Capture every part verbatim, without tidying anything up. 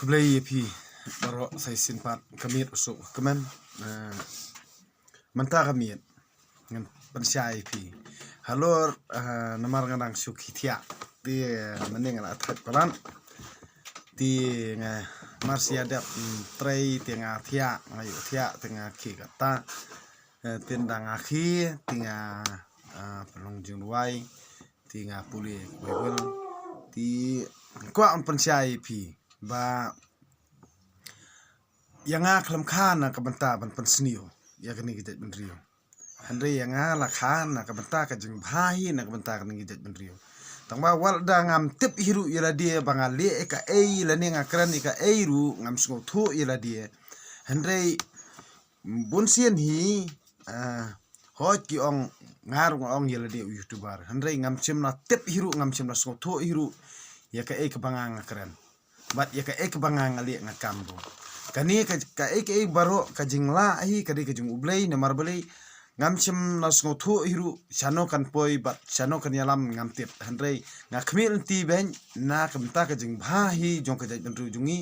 Khublei ïa phi baroh sa shisien pat, ka miet u suk kmen. Eh, mynta ka miet ngan pynshai ïa phi halor, eh, namar nga dang shu khie thiah. Te, eh, mynne nga la thait palat. Te nga mar shu ïa dep, mm, trei te nga thiah, nga ïoh thiah te nga khie kata. Eh, te ynda nga khie te nga, ah, pynlong jingduwai. Te nga pule Baibl. Te kwah ban pynshai ïa phi ba ïa nga khlem kha na ka bynta ban pynsniew ïa kane ka jaitbynriew. Hynrei ïa nga la kha na ka bynta ka jingbha hi na ka bynta kane ka jaitbynriew. Tang ba wat lada ngam tip hi ruh ïa lade ba nga leh ïa kaei lane nga kren ïa kaei ruh, ngam sngewthuh ïa lade. Hynrei bunsien hi, ah, hooid ki ong, nga ruh nga ong ïa lade u YouTuber. Hynrei ngam shym la tip hi ruh, ngam shym la sngewthuh hi ruh ïa kaei kaba nga nga kren. Bad ïa kaei kaba nga nga leh nga kam ruh. Kane ka, kaei kaei baroh ka jinglah hi ka dei ka jong U Blei, namar balei ngam shym la sngewthuh hi ruh shano kan poi bad shano kan ïalam ngam tip. Hynrei nga khmih lynti beiñ na ka bynta ka jingbha hi jong ka jaitbynriew jong ngi.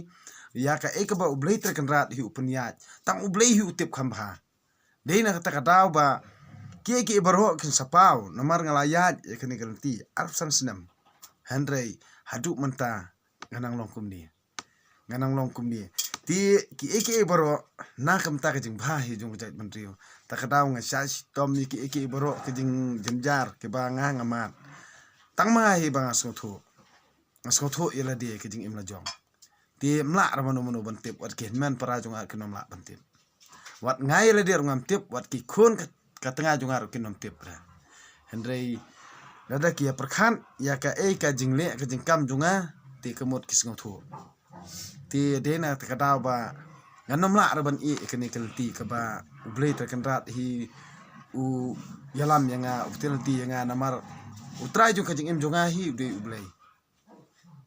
Ïa kaei kaba U Blei Trai Kynrad hi u pynïaid, tang U Blei hi u tip kham bha. Dei na kata ka daw ba kiei kiei baroh kin sa paw, namar nga la ïaid ïa kane ka lynti arphew san snem. Hynrei haduh mynta nga nang long kumne. Nga nang long kumne. Te kiei kiei baroh na ka bynta ka jingbha hi jong ka jaitbynriew. Ta ka daw nga shah shitom ïa kiei kiei baroh ka jingjynjar kiba nga nga mad. Tang ma nga hi ba nga sngewthuh. Nga sngewthuh ïa lade ka jingim la jong. Te ym lah ruh mano mano ban tip, wat ki hynmen para jong nga ruh kim lah ban tip. Wat nga ïa lade ruh ngam tip, wat ki khun ka, ka tnga jong nga ruh kim tip ruh. Hynrei lada ki ïa pyrkhat ïa kaei ka jingleh ka jingkam jong nga, te ka mut ki sngewthuh. Te dei na kata ka daw ba ngan ym lah ruh ban ïeh ïa kane ka lynti kaba U Blei Trai Kynrad hi u ïalam ïa nga, u pynlynti ïa nga, namar U Trai jong ka jingim jong nga hi u dei U Blei.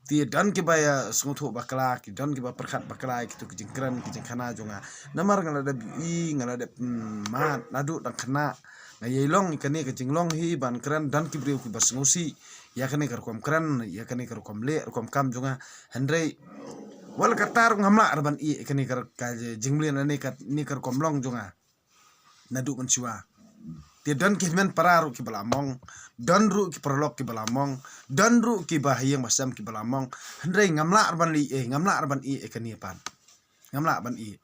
Te don kiba ïa sngewthuh bakla, ki don kiba pyrkhat bakla ïa kito ki jingkren ki jingkhana jong nga. Namar nga la dep ïohi, nga la dep, mm, mad naduh dang khynnah. Nga ïai long ïa kane ka jinglong hi ban kren, don ki briew kiba sngewsih ïa kane ka rukom kren, ïa kane ka rukom leh, rukom kam jong nga. Hynrei wat la katta ruh ngam lah ruh ban ïeh ïa kane ka, ka jingblieh lane kane ka rukom long jong nga. Naduh mynshuwa. Te don ki hynmen para ruh kiba la mong, don ruh ki paralok kiba la mong, don ruh kiba ha ïing ba sem kiba la mong. Hynrei ngam lah ruh ban leh ei, ngam lah ruh ban ïeh ïa kane pat. Ngam lah ban ïeh.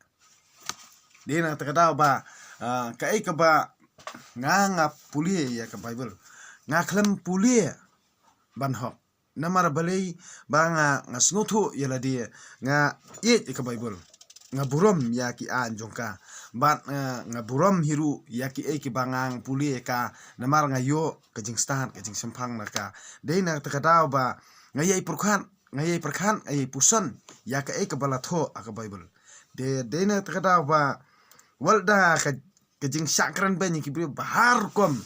Dei na kata ka daw ba, ah, kaei kaba nga nga pule ïa ka Baibl, nga khlem pule ban hok. Namar balei? Ba nga, nga sngewthuh ïa lade, nga ïeit ïa ka Baibl, nga burom ïa ki aiñ jong ka. Bad nga, nga burom hi ruh ïa kiei kiba nga nga pule ïa ka, namar nga ïoh ka jingstad, ka jingshemphang na ka. Dei na kata ka daw ba nga ïai pyrkhat, nga ïai pyrkhat, nga ïai puson ïa kaei kaba la thoh ha ka Baibl. Dei, dei na kata ka daw ba wat la da ka, ka jingshah kren beiñ ïa ki briew ba har rukom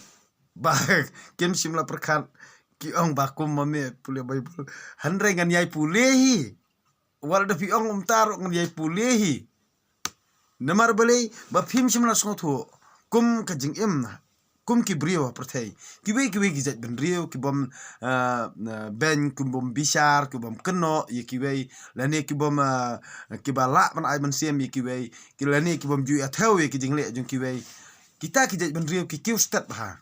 ba kim shym la pyrkhat, ki ong ba kum ma me pule Baibl. Hynrei ngan ïai pule hi. Wat la da phi ong kumta ruh ngan ïai pule hi. Namar balei? Ba phim shym la sngewthuh kum ka jingim, kum ki briew ha pyrthei. Kiwei kiwei ki jaitbynriew ki bym, ah, ah, beiñ, ki bym bishar, ki bym kynnoh ïa kiwei, lane ki bym, ah, kiba lah ban ai mynsiem ïa kiwei, ki lane ki bym ju ïa thew ïa ki jingleh jong kiwei. Kita ki jaitbynriew ki kiew stet bha.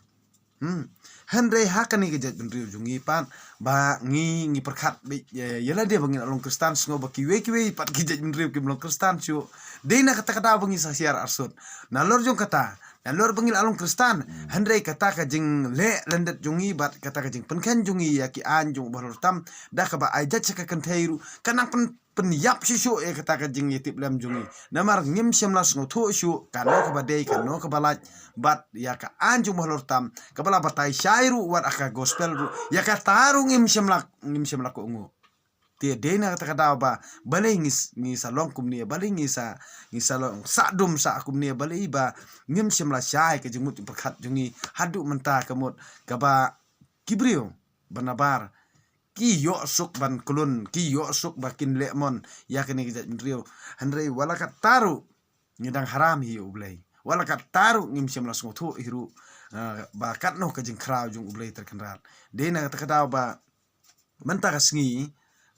Hmm. Hynrei ha kane ka jaitbynriew jong ngi pat, ba ngi, ngi pyrkhat beit ïa, ïa lade ba ngi la long Khristan, sngewbha kiwei kiwei pat ki jaitbynriew kim long Khristan shuh. Dei na kata ka daw ba ngi sa hiar arsut. Nalor jong kata, nalor ba ngi la long Khristan, hmm, hynrei kata ka jingleh lyndet jong ngi bad kata ka jingpynkheiñ jong ngi ïa ki aiñ jong U Bahalor Tam, da kaba ai jait sha ka kynthei ruh, ka nang pyn pynïap shuh shuh ïa kata ka jingïatiplem jong ngi. Namar ngim shym la sngewthuh shuh kano kaba dei, kano kaba lait. Bad ïa ka aiñ jong U Bahalor Tam kaba la batai shai ruh, wat ha ka gospel ruh, ïa kata ruh ngim shym la, ngim shym la kohnguh. Te dei na kata ka daw ba balei ngi s-, ngi sa long kumne, balei ngi sa, ngi sa long sah dum sah kumne, balei ba ngim shym la shai ka jingmut jingpyrkhat jong ngi haduh mynta, ka mut kaba ki briew ba nabar ki ïoh suk ban khlun, ki ïoh suk ba kin leh mon ïa kane ka jaitbynriew. Hynrei wat la katta ruh ngi dang haram hi ïa U Blei. Wat la katta ruh ngim shym la sngewthuh hi ruh, ah, ba katno ka jingkhraw jong U Blei Trai Kynrad. Dei na kata ka daw ba mynta ka sngi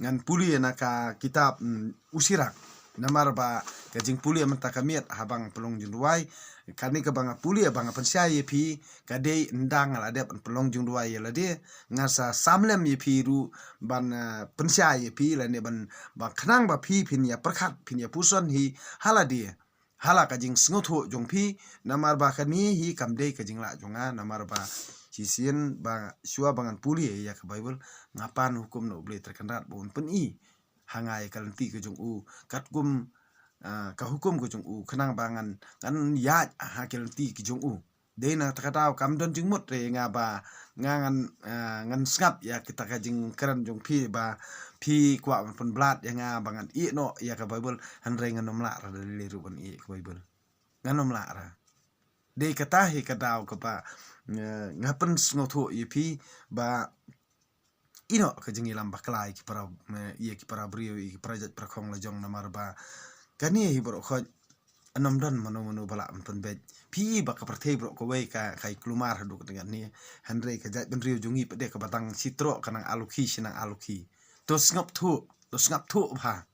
ngan pule na ka kitab, mm, u Sirak. Namar ba ka jingpule mynta ka miet haba nga pynlong jingduwai, kane kaba nga pule ba nga pynshai ïa phi, ka dei ynda nga la dep pynlong jingduwai ïa lade, nga sa sam lem ïa phi ruh ban, eh, pynshai ïa phi lane ban, ban khnang ba phi phin ïa pyrkhat, phin ïa puson hi ha lade, ha la ka jingsngewthuh jong phi. Namar ba kane hi kam dei ka jinglah jong nga, namar ba shisien ba shuwa ba ngan pule ïa ka Baibl, nga pan hukum na U Blei Trai Kynrad ba un pyni ha nga ïa ka lynti ka jong u, katkum, ah, ka hukum ka jong u, khnang ba ngan, ngan ïaid ha ka lynti ka jong u. Dei na kata ka daw kam don jingmut re nga ba nga ngan, ah, ngan sngap ïa kita ka jingkren jong phi ba phi kwah ban pynblat ïa nga ba ngan ïeh noh ïa ka Baibl, hynrei ngan ym lah re da lei ruh ban ïeh ka Baibl. Ngan ym lah re. Dei kata hi ka daw kaba, eh, nga pynsngewthuh ïa phi ba ïeh noh ka jingïalam bakla ïa ki para, eh, ïa ki para briew, ïa ki para jait para khong la jong, namar ba kane hi baroh khoit, ym don mano mano ba lah ban pynbeit. Phi ba ka pyrthei baroh kawei ka, ka ïa kulmar haduh katta katne. Hynrei ka jaitbynriew jong ngi pat de kaba dang shi troh ka nang alukhi shi nang alukhi. To sngap thuh, to sngap thuh bha.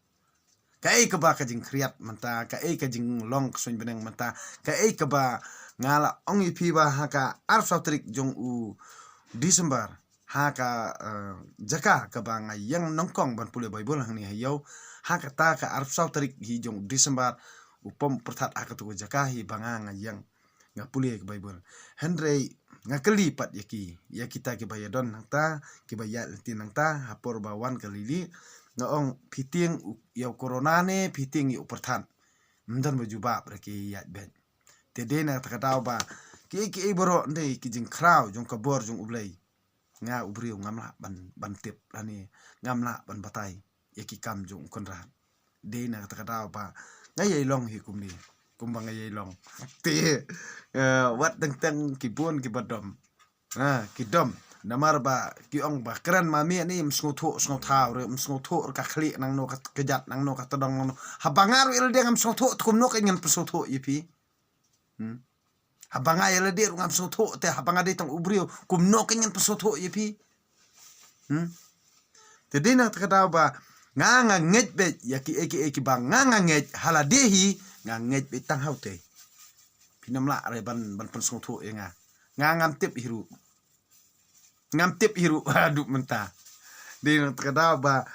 Kaei kaba ka jingkhriat mynta, kaei ka jinglong ka suiñ bneng mynta, kaei kaba nga la ong ïa phi ba ha ka arphew saw tarik jong u December, ha ka, eh, jaka kaba nga ïeng nyngkong ban pule Baibl hangne ha ïew, ha kata ka arphew saw tarik hi jong u December, u pom pyrthat ha kata ka jaka hi ba nga nga ïeng nga pule ka Baibl. Hynrei nga kylli pat ïa ki, ïa kita kiba ïadon hangta, kiba ïaid lynti hangta, ha por ba wan ka lili, nga ong phi tieng u, ïa u corona ne phi tieng ïa u pyrthat. Ym don ba jubab re ki ïaid beit. Te dei na kata ka daw ba kiei kiei baroh ndei ki jingkhraw jong ka bor jong U Blei. Nga u briew ngam lah ban, ban tip lane ngam lah ban batai ïa ki kam jong u Kynrad. Dei na kata ka daw ba nga ïai long hi kumne, kumba nga ïai long. Te, eh, wat teng teng ki bun kiba dom. Ah, ki dom. Namar ba ki ong ba kren ma mih ne ym sngewthuh sngewthaw re, ym sngewthuh re ka khlieh nangno, ka kjat nangno, ka tdong nangno. Haba nga ruh ïa lade ngam sngewthuh, te kumno kein ngan pynsngewthuh ïa phi? Hmm. Haba nga ïa lade ruh ngam sngewthuh, te haba nga dei tang u briew, kumno kein ngan pynsngewthuh ïa phi? Hmm. Te dei na kata ka daw ba nga nga ngeit beit ïa kiei kiei kiba nga nga ngeit, ha lade hi nga ngeit beit tang ha utei. Phin ym lah re ban, ban pynsngewthuh ïa nga. Nga ngam tip hi ruh. Ngam tip hi ruh haduh mynta. Dei na kata ka daw ba,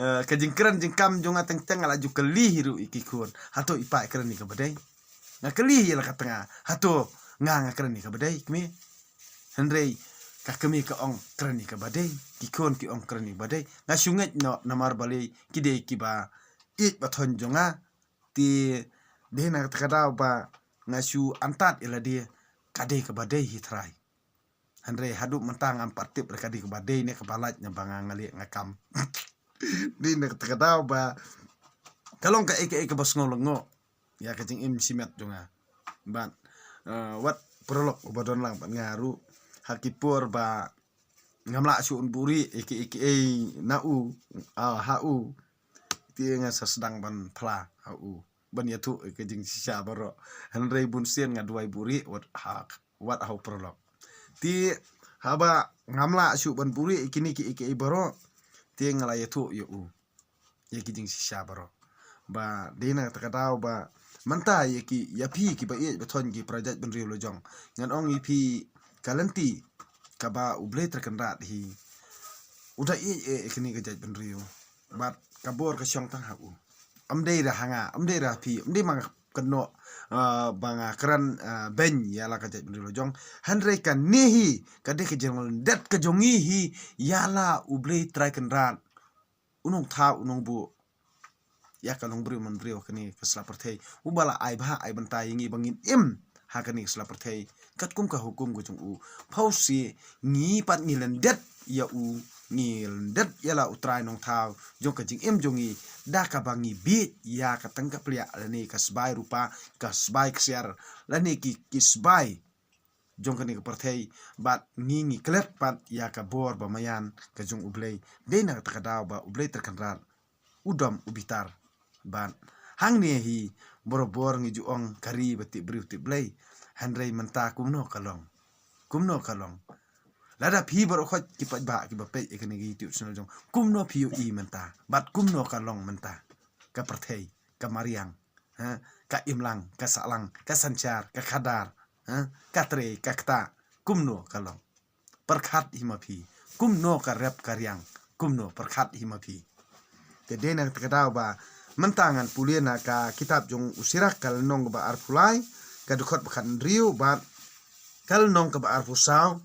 eh, ka jingkren jingkam jong nga teng teng nga la ju kylli hi ruh ïa ki khun. Hato i pa i kren ïa kaba dei? Nga kylli hi ïa la ka tnga. Hato nga nga kren ïa kaba dei, kmie? Hynrei ka kmie ka ong kren ïa kaba dei, ki khun ki ong kren ïa kaba dei. Nga shu ngeit noh namar balei ki dei kiba ïeit ba thoiñ jong nga. Te dei na kata ka daw ba nga shu antad ïa lade ka dei kaba dei hi trai. Hynrei haduh mynta ngam pat tip re ka dei kaba dei ne kaba lait ne ba nga nga lieh nga kam. Dei na kata ka daw ba ka long kaei kaei kaba sngew lyngngoh ïa ka jingim shimet jong nga. Bad, eh, wat paralok uba don lang bad nga ruh ha ki por ba ngam lah shuh ban buhrieh ïa kiei kiei na u, ah, ha u. Te nga sa sdang ban phla ha u ban ïathuh ïa ka jingshisha baroh. Hynrei bun sien nga duwai buhrieh wat ha, wat ha u paralok. Te haba ngam lah shuh ban buhrieh ïa kine kiei kiei baroh, te nga la ïathuh ïa u ïa ki jingshisha baroh. Ba dei na kata ka daw ba mynta ïa ki, ïa phi kiba ïeit ba thoiñ ki para jaitbynriew la jong, ngan ong ïa phi ka lynti kaba U Blei Trai Kynrad hi u da ïeit ïa kane ka jaitbynriew. Bad ka bor ka shong tang ha u. Ym dei re ha nga, ym dei re ha phi, ym dei ma nga kynnoh, ah, ba nga kren, ah, beiñ ïa la ka jaitbynriew la jong. Hynrei kane hi ka dei ka jinglyndet ka jong ngi hi ïa la U Blei Trai Kynrad. U nongthaw, u nongbuh ïa ka longbriew manbriew ha kane ka sla pyrthei, uba la ai bha ai bynta ïa ngi ba ngin im ha kane ka sla pyrthei katkum ka hukum ka jong u. Phewse ngi pat ngi lyndet ïa u, ngi lyndet ïa la U Trai Nongthaw jong ka jingim jong ngi da kaba ngi bieit ïa ka tang ka pliah lane ka sbai rupa, ka sbai ksiar lane ki, ki sbai jong kane ka pyrthei, bad ngi ngi klet pat ïa ka bor ba maïan ka jong U Blei. Dei na kata ka daw ba U Blei Trai Kynrad u dom u bitar. Bad hangne hi borabor ngi ju ong ka ri ba tip briew tip Blei. Hynrei mynta kumno ka long? Kumno ka long? Lada phi baroh khoit ki paidbah kiba peit ïa kane ka YouTube channel jong, kumno phi ïohi mynta bad kumno ka long mynta ka pyrthei, ka mariang, ha, ka imlang, ka sahlang, ka synshar, ka khadar, ha, ka trei, ka ktah, kumno ka long? Pyrkhat hi ma phi, kumno ka rep ka riang, kumno, pyrkhat hi ma phi. Te dei na kata ka daw ba mynta ngan pule na ka kitab jong u Sirak, ka lynnong kaba arphew lai, ka dkhot ba khathynriew bad ka lynnong kaba arphew saw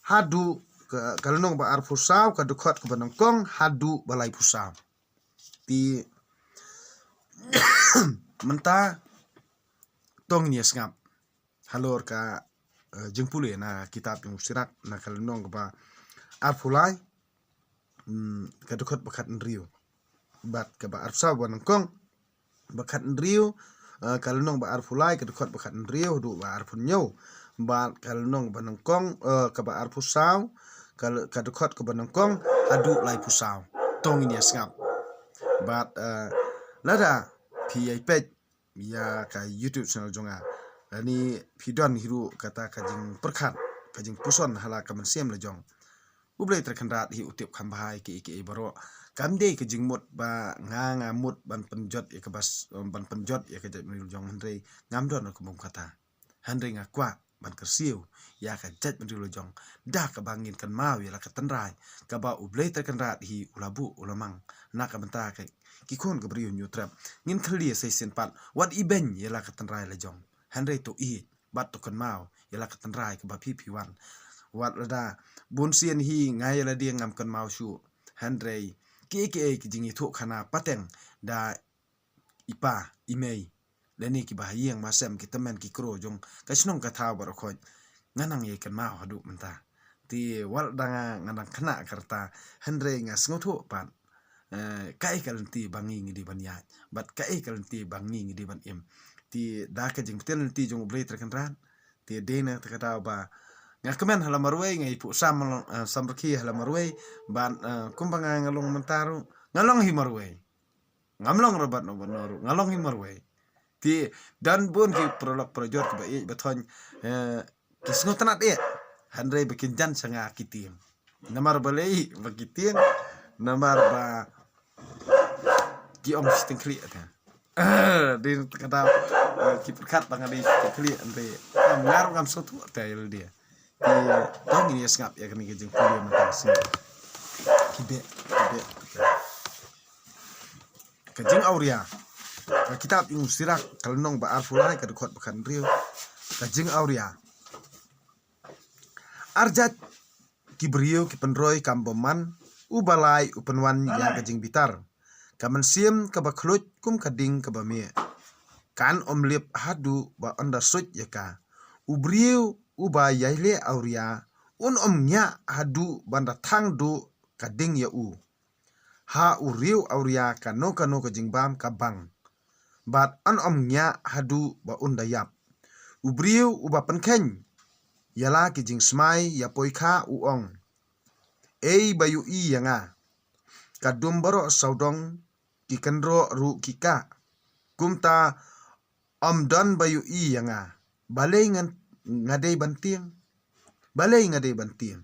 haduh ka, ka lynnong ba arphew saw, ka dkhot kaba nyngkong haduh ba laiphew saw. Te mynta to ngin ïa sngap halor ka, eh, jingpule na kitab jong u Sirak, na ka lynnong kaba arphew lai, mm, ka dkhot ba khathynriew bad kaba arphew saw, ba nyngkong, ba khathynriew, eh, ka lynnong ba arphew lai, ka dkhot ba khathynriew haduh ba arphew hynñiew, bad ka lynnong ba nyngkong, eh, kaba arphew saw, ka l-, ka dkhot kaba nyngkong haduh laiphew saw. To ngin ïa sngap. Bad, eh, lada phi ïai peit ïa ka YouTube channel jong nga, lane phi don hi ruh kata ka jingpyrkhat, ka jingpuson ha la ka mynsiem la jong, U Blei Trai Kynrad hi u tip kham bha ïa kiei kiei baroh. Kam dei ka jingmut ba nga, nga mut ban pynjot ïa ka bas, ban pynjot ïa ka jaitbynriew la jong, hynrei ngam don ruh ka bym kata. Hynrei nga kwah ban kyrsiew ïa ka jaitbynriew la jong da kaba ngin kynmaw ïa la ka tynrai kaba U Blei Trai Kynrad hi u la buh, u la mang na ka bynta ka, ki khun ka briew Hynñiewtrep. Ngin khlieh sa shisien pat, wat ibeiñ ïa la ka tynrai la jong, hynrei to ïeit bad to kynmaw ïa la ka tynrai kaba phi phi wan. Wat lada bun sien hi nga ïa lade ngam kynmaw shuh, hynrei kiei kiei ki jingïathuhkhana pateng da i pa, i mei, lane kiba ha ïing ba sem, ki tymmen ki kro jong ka shnong ka thaw baroh khoit, nga nang ïai kynmaw haduh mynta. Te wat lada nga, nga nang khynnah ka rta, hynrei nga sngewthuh pat, eh, kaei ka lynti ba ngi ngi dei ban ïaid bad kaei ka lynti ba ngi ngi dei ban im. Te da ka jingpyntip lynti jong U Blei Trai Kynrad, te dei na kata ka daw ba nga kmen ha la marwei, nga ïa phuh sam, eh, samrkhie ha la marwei, bad, eh, kumba nga, nga long mynta ruh nga long hi marwei. Ngam long ruh bad no bad no ruh, nga long hi marwei. Te don bun ki paralok parajor kiba ïeit ba thoiñ, eh, ki sngewtynnat ïa, hynrei ba kin jan sha nga ki tieng. Namar balei ba ki tieng? Namar ba ki ong shiteng khlieh te. Dei na kata ka daw, eh, ki pyrkhat ba nga dei shiteng khlieh, hynrei nga ruh ngam sngewthuh te ïa lade. Te to ngin ïa sngap ïa kane ka jingpule mynta ka sngi. Ki beh, ki beh. Ka jingawria. Ka kitab jong u Sirak, ka lynnong ba arphew lai, ka dkhot ba khathynriew. Ka jingawria. Arjat ki briew ki pynroi kam bymman, uba lai u pynwan ïa ka jingbitar. Ka mynsiem kaba khluit kum ka ding kaba mih, kan ym lip haduh ba yn da suit ïa ka. U briew uba ïai leh awria un ym ñiah haduh ban da thang duh ka ding ïa u. Ha u riew awria kano kano ka jingbam ka bang, bad yn ym ñiah haduh ba un da ïap. U briew uba pynkheiñ ïa la ki jingsmai ïa poi kha u ong: Ei ba ïohi ïa nga, ka dum baroh sawdong, ki kynroh ruh ki kah. Kumta ym don ba ïohi ïa nga. Balei ngan, nga dei ban tieng? Balei nga dei ban tieng?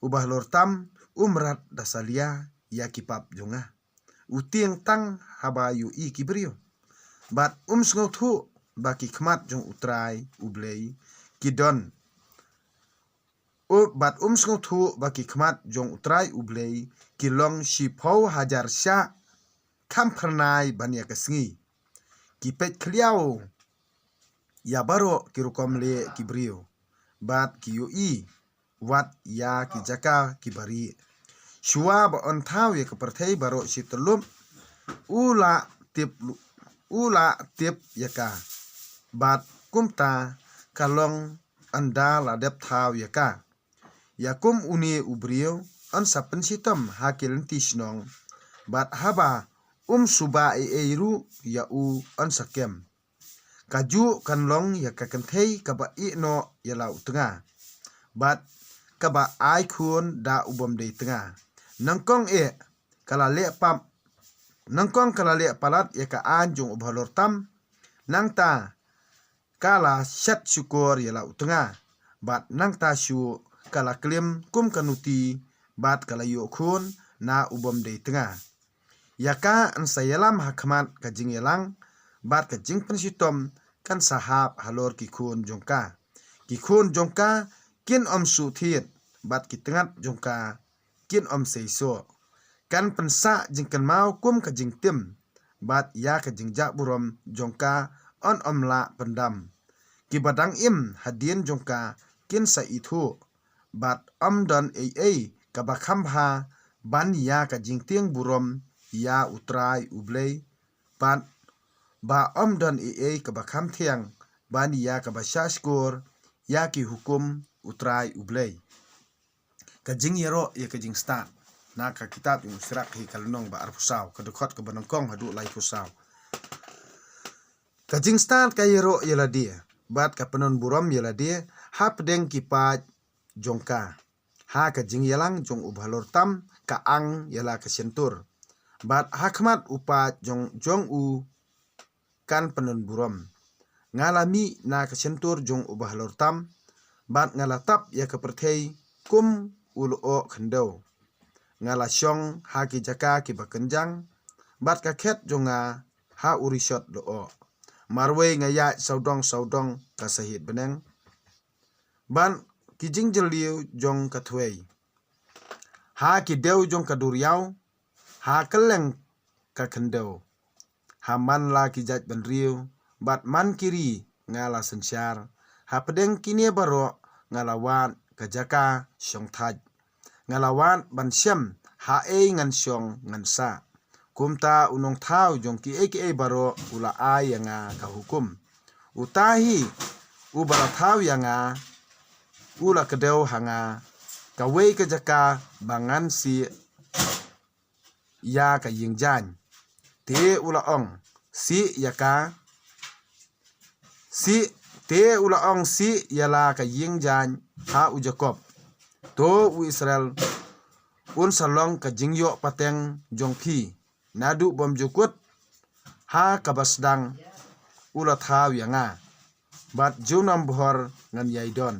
U bahalor tam um rat da salia ïa ki pap jong nga. U tieng tang haba ïohi ki briew. Bad um sngewthuh ba ki khmat jong U Trai U Blei ki don. U, bad um sngewthuh ba ki khmat jong U Trai U Blei ki long shiphew hajar shah kham phyrnai ban ïa ka sngi. Ki peit khlieh ïa baroh ki rukom leh ki briew, bad ki ïohi wat ïa ki jaka kiba rieh. Shuwa ba yn thaw ïa ka pyrthei baroh shi tyllup, u la tip, u la tip ïa ka. Bad kumta ka long ynda la dep thaw ïa ka. Ïa kum une u briew yn sa pynshitom ha ki lynti shnong, bad haba um suba ei ei ruh ïa u yn sa kem. Kajuh kan long ïa ka kynthei kaba ïeh noh ïa la u tnga, bad kaba ai khun da u bym dei tnga. Nyngkong eh ka la leh pap, nyngkong ka la leh palat ïa ka aiñ jong u bahalor tam, nangta ka la shet shukor ïa la u tnga, bad nangta shuh ka la klim kum ka nuti, bad ka la ïoh khun na u bym dei tnga. Ïa ka yn sa ïalam ha khmat ka jingïalang bad ka jingpynshitom kan sa hap halor ki khun jong ka. Ki khun jong ka kin ym suh thied, bad ki tnat jong ka kin ym sei soh. Kan pynsah jingkynmaw kum ka jingtim, bad ïa ka jingjah burom jong ka yn ym lah pyndam. Kiba dang im hadien jong ka kin sa ithuh, bad ym don ei ei kaba kham bha ban ïa ka jingtieng burom ïa U Trai U Blei, bad ba ym don ei ei kaba kham thiang ban ïa kaba shah shkor ïa ki hukum U Trai U Blei. Ka jingïaroh ïa ka jingstad na ka kitab jong u Sirak hi ka lynnong ba arphew saw, ka dkhot kaba nyngkong haduh laiphew saw. Ka jingstad ka ïaroh ïa lade bad ka pynbun burom ïa lade hapdeng ki paid jong ka. Ha ka jingïalang jong u bahalor tam ka ang ïa la ka shyntur, bad ha khmat u paid jong, jong u kan pynbun burom. Nga la mih na ka shyntur jong u bahalor tam, bad nga la tap ïa ka pyrthei kum u lyoh khyndew. Nga la shong ha ki jaka kiba kynjang, bad ka khet jong nga ha u rishot lyoh. Marwei nga ïaid sawdong sawdong ka sahit bneng, bad ki jingjylliew jong ka thwei. Ha ki dew jong ka duriaw, ha kylleng ka khyndew. Ha man la ki jaitbynriew bad man ki ri nga la synshar. Hapdeng kine baroh nga la wad ka jaka shongthait. Nga la wad ban shem ha ei ngan shong ngan sah. Kumta u Nongthaw jong kiei kiei baroh u la ai ïa nga ka hukum. Uta hi uba la thaw ïa nga u la kdew ha nga kawei ka jaka ba ngan sih ïa ka ïing jaiñ. Te u la ong, sih ïa ka, sih, te u la ong, sih ïa la ka ïing jaiñ ha u Jakob. To u Israel un sa long ka jingïoh pateng jong phi. Naduh bymjukut ha kaba sdang u la thaw ïa nga, bad junom bhor ngan ïai don.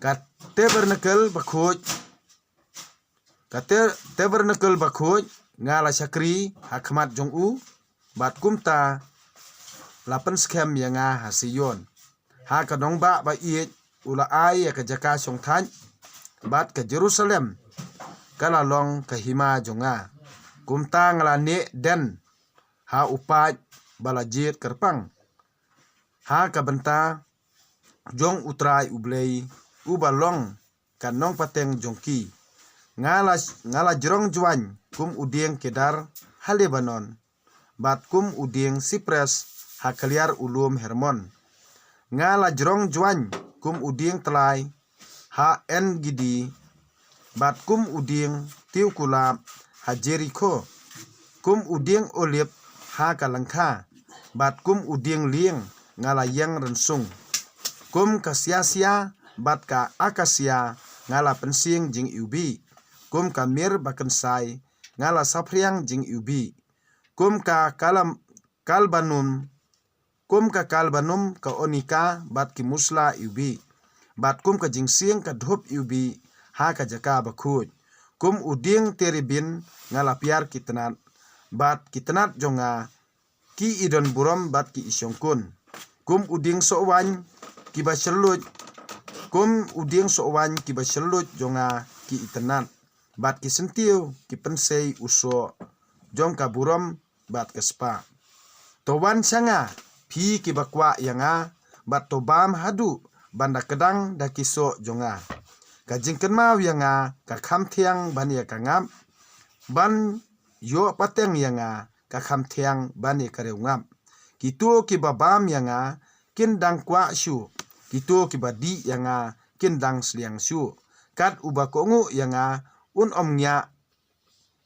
Ka tabernacle bakhuid, ka te-, tabernacle bakhuid nga la shakri ha khmat jong u, bad kumta la pynskhem ïa nga ha Sion. Ha ka nongbah ba ïeit u la ai ïa ka jaka shongthait, bad ka Jerusalem ka la long ka hima jong nga. Kumta nga la neh den ha u paid ba la jied kyrpang, ha ka bynta jong U Trai U Blei uba long ka nongpateng jong ki. Nga la, nga la jrong jwaiñ kum u dieng kedar ha Lebanon, bad kum u dieng sipres ha khliar u lum Hermon. Nga la jrong jwaiñ kum u dieng tlai ha En-gedi, bad kum u dieng tiew kulap ha Jerikho. Kum u dieng olib ha ka lyngkha, bad kum u dieng lieng nga la ïeng rynsung. Kum ka siasia bad ka akasia nga la pynsieng jingiwbih. Kum ka mir bakynsai nga la saphriang jingiwbih. Kum ka kalam-, kalbanum, kum ka kalbanum, ka onika bad ki musla iwbih, bad kum ka jingsieng ka dhup iwbih ha ka jaka bakhuid. Kum u dieng terebin nga la piar ki tnat, bad ki tnat jong nga ki i don burom bad ki i shongkun. Kum u dieng sohwaiñ kiba shyrluid, kum u dieng sohwaiñ kiba shyrluid jong nga ki i tnat, bad ki syntiew ki pynsei u soh jong ka burom bad ka spah. To wan sha nga, phi kiba kwah ïa nga, bad to bam haduh ban da kdang da ki soh jong nga. Ka jingkynmaw ïa nga ka kham thiang ban ïa ka ngap, ban ïoh pateng ïa nga ka kham thiang ban ïa ka riewngap. Kito kiba bam ïa nga kin dang kwah shuh, kito kiba dih ïa nga kin dang sliang shuh. Kat uba kohnguh ïa nga un ym ngiah,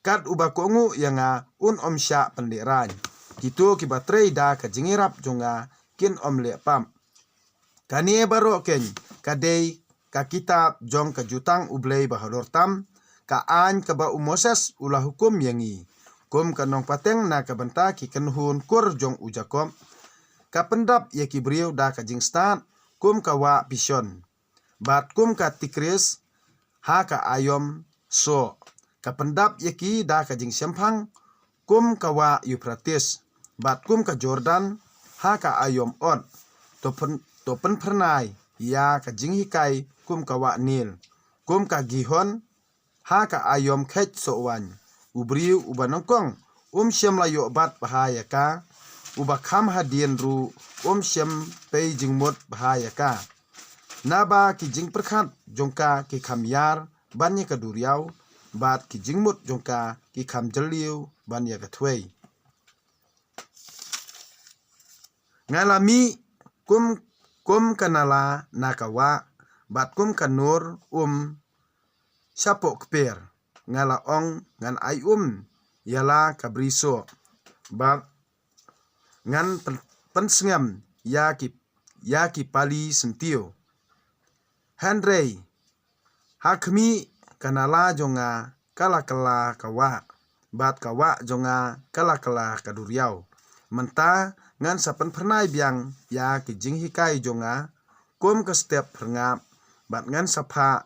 kat uba kohnguh ïa nga un ym shah pynlehrain. Kito kiba trei da ka jingïarap jong nga kin ym leh pap. Kane baroh keiñ ka dei ka kitab jong ka Jutang U Blei Bahalor Tam, ka aiñ kaba u Moses u la hukum ïa ngi, kum ka nongpateng na ka bynta ki kynhun kur jong u Jakob. Ka pyndap ïa ki briew da ka jingstad kum ka wah Pishon, bad kum ka Tigris ha ka aïom soh, ka pyndap ïa ki da ka jingshemphang kum ka wah Euphrates, bad kum ka Jordan ha ka aïom ot. To pyn-, to pynphyrnai ïa ka jinghikai kum ka wah Nil, kum ka Gihon ha ka aïom kheit soh waiñ. U briew uba nyngkong um shym la ïoh bat bha ïa ka, uba kham hadien ruh um shym pei jingmut bha ïa ka. Naba ki jingpyrkhat jong ka ki kham ïar ban ïa ka duriaw, bad ki jingmut jong ka ki kham jylliew ban ïa ka thwei. Nga la mih kum, kum ka nala na ka wah, bad kum ka nur um shapoh kper. Nga la ong, ngan ai um ïa la ka bri soh, bad ngan pyn-, pynsngem ïa ki, ïa ki pali syntiew. Hynrei ha khmih, ka nala jong nga ka la kylla ka wah, bad ka wah jong nga ka la kylla ka duriaw. Mynta ngan sa pynphyrnai biang ïa ki jinghikai jong nga kum ka step phyrngap, bad ngan sa phah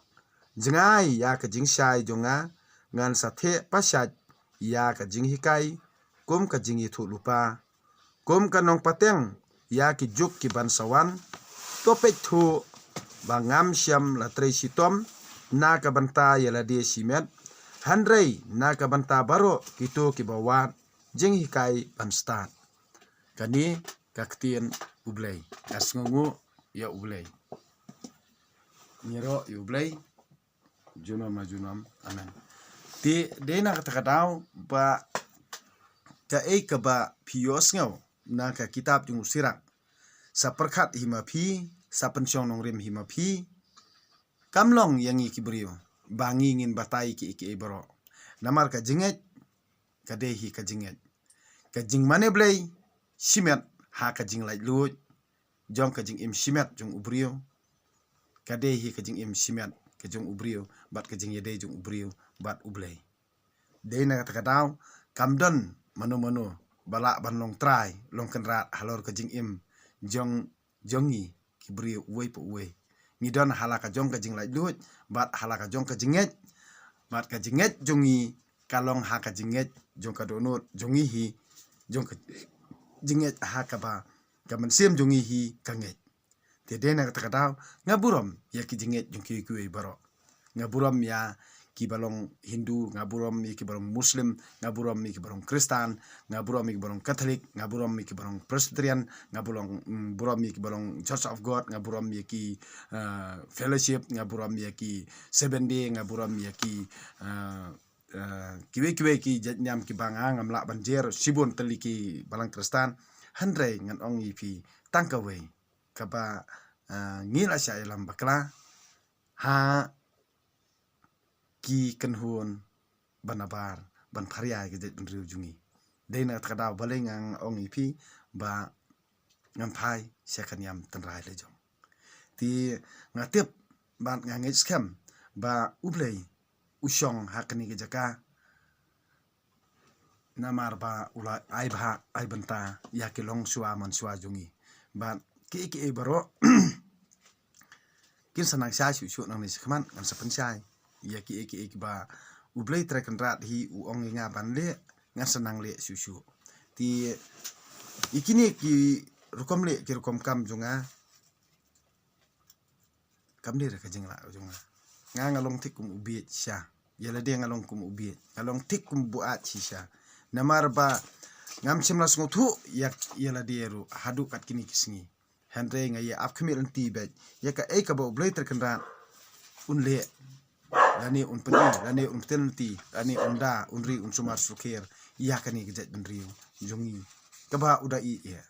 jngai ïa ka jingshai jong nga. Ngan sa theh pashait ïa ka jinghikai kum ka jingïathuhlypa, kum ka nongpateng ïa ki juk kiban sa wan. To peit thuh ba ngam shym la trei shitom na ka bynta ïa lade shimet, hynrei na ka bynta baroh kito kiba wad jinghikai ban stad. Kane ka ktien U Blei. Ka sngewnguh ïa U Blei. Ngi ïaroh ïa U Blei junom la junom. Amen. Te dei na kata ka daw ba kaei kaba phi ïohsngew na ka kitab jong u Sirak, sa pyrkhat hi ma phi, sa pynshong nongrim hi ma phi, kam long ïa ngi ki briew ba ngi ngin batai kiei kiei baroh. Namar ka jingngeit ka dei hi ka jingngeit. Ka jingmane Blei shimet ha ka jinglaitluid jong ka jingim shimet jong u briew. Ka dei hi ka jingim shimet ka jong u briew bad ka jingïadei jong u briew bad U Blei. Dei na kata ka daw kam don mano mano ba lah ban long trai, long kynrad halor ka jingim jong, jong ngi ki briew uwei pa uwei. Ngi don ha la ka jong ka jinglaitluid bad ha la ka jong ka jingngeit. Bad ka jingngeit jong ngi ka long ha ka jingngeit jong ka dohnud jong ngi hi, jong ka jingngeit ha kaba ka mynsiem jong ngi hi ka ngeit. Te dei na kata ka daw nga burom ïa ki jingngeit jong kiwei kiwei baroh. Nga burom ïa kiba long Hindu, nga burom ïa kiba long Muslim, nga burom ïa kiba long Khristan, nga burom ïa kiba long Catholic, nga burom ïa kiba long Presbyterian, nga burom, mm, burom ïa kiba long Church of God, nga burom ïa ki, eh, Fellowship, nga burom ïa ki Seventh Day, nga burom ïa ki, eh, eh, kiwei kiwei ki jait niam kiba nga ngam lah ban jer shibun tylli ki balang Khristan. Hynrei ngan ong ïa phi tang kawei kaba, eh, ngi la shah ïalam bakla ha ki kynhun ba nabar ban pharia ïa ka jaitbynriew jong ngi. Dei na kata ka daw balei nga ong ïa phi ba ngam phai sha ka niam tynrai la jong. Te nga tip bad nga ngeit skhem ba U Blei u shong ha kane ka jaka, namar ba u la ai bha ai bynta ïa ki longshuwa manshuwa jong ngi. Bad kiei kiei baroh kin sa nang shai shuh shuh nangne shakhmat, ngan sa pynshai ïa kiei kiei ba U Blei Trai Kynrad hi u ong ïa nga ban leh, ngan sa nang leh shuh shuh. Te ïa kine ki rukom leh ki rukom kam jong nga kam dei re ka jinglah jong nga. Nga nga long thik kum u bieit shisha. Ïa lade nga long kum u bieit, nga long thik kum u buaid shisha. Namar ba ngam shym la sngewthuh ïa, ïa lade ruh haduh kat kine ki sngi. Hynrei nga ïa ap khmih lynti beit ïa kaei kaba U Blei Trai Kynrad un leh, lane un pyni, lane un pynlynti, lane un da, un ri, un sumar sukher ïa kane ka jaitbynriew jong ngi kaba u da ïeh.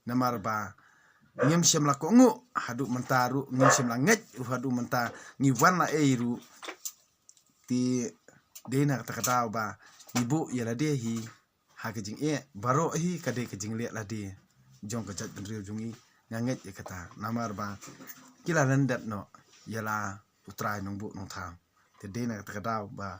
Namar ba ngim shym la kohnguh haduh mynta ruh, ngim shym la ngeit ruh haduh mynta, ngi wan la ei ruh. Te dei na kata ka daw ba ngi buh ïa lade hi ha ka jingeh, baroh hi ka dei ka jingleh lade jong ka jaitbynriew jong ngi. Nga ngeit ïa kata namar ba ki la lyndet noh ïa la U Trai Nongbuh Nongthaw. Te dei na kata ka daw ba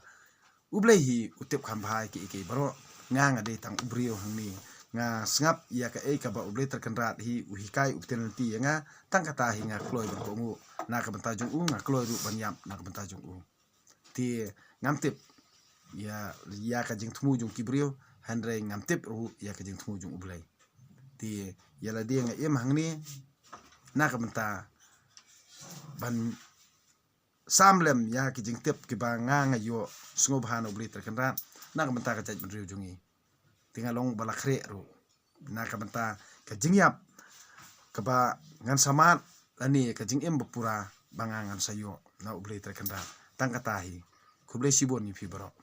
U Blei hi u tip kham bha ïa kiei kiei baroh. Nga nga dei tang u briew hangne. Nga sngap ïa kaei kaba U Blei Trai Kynrad hi u hikai, u pynlynti ïa nga, tang kata hi nga kloi ban kohnguh. na ka bynta jong u, nga kloi ruh ban ïap na ka bynta jong u. Te ngam tip ïa, ïa ka jingthmu jong ki briew, hynrei ngam tip ruh ïa ka jingthmu jong U Blei. Te ïa lade nga im hangne na ka bynta ban sam lem ïa ki jingtip kiba nga nga ïoh sngewbha na U Blei Trai Kynrad na ka bynta ka jaitbynriew jong ngi. Te nga long ba la khreh ruh na ka bynta ka jingïap kaba ngan sa mad lane ka jingim ba pura ba nga ngan sa ïoh na U Blei Trai Kynrad. Tang kata hi. Khublei shibun ïa phi baroh.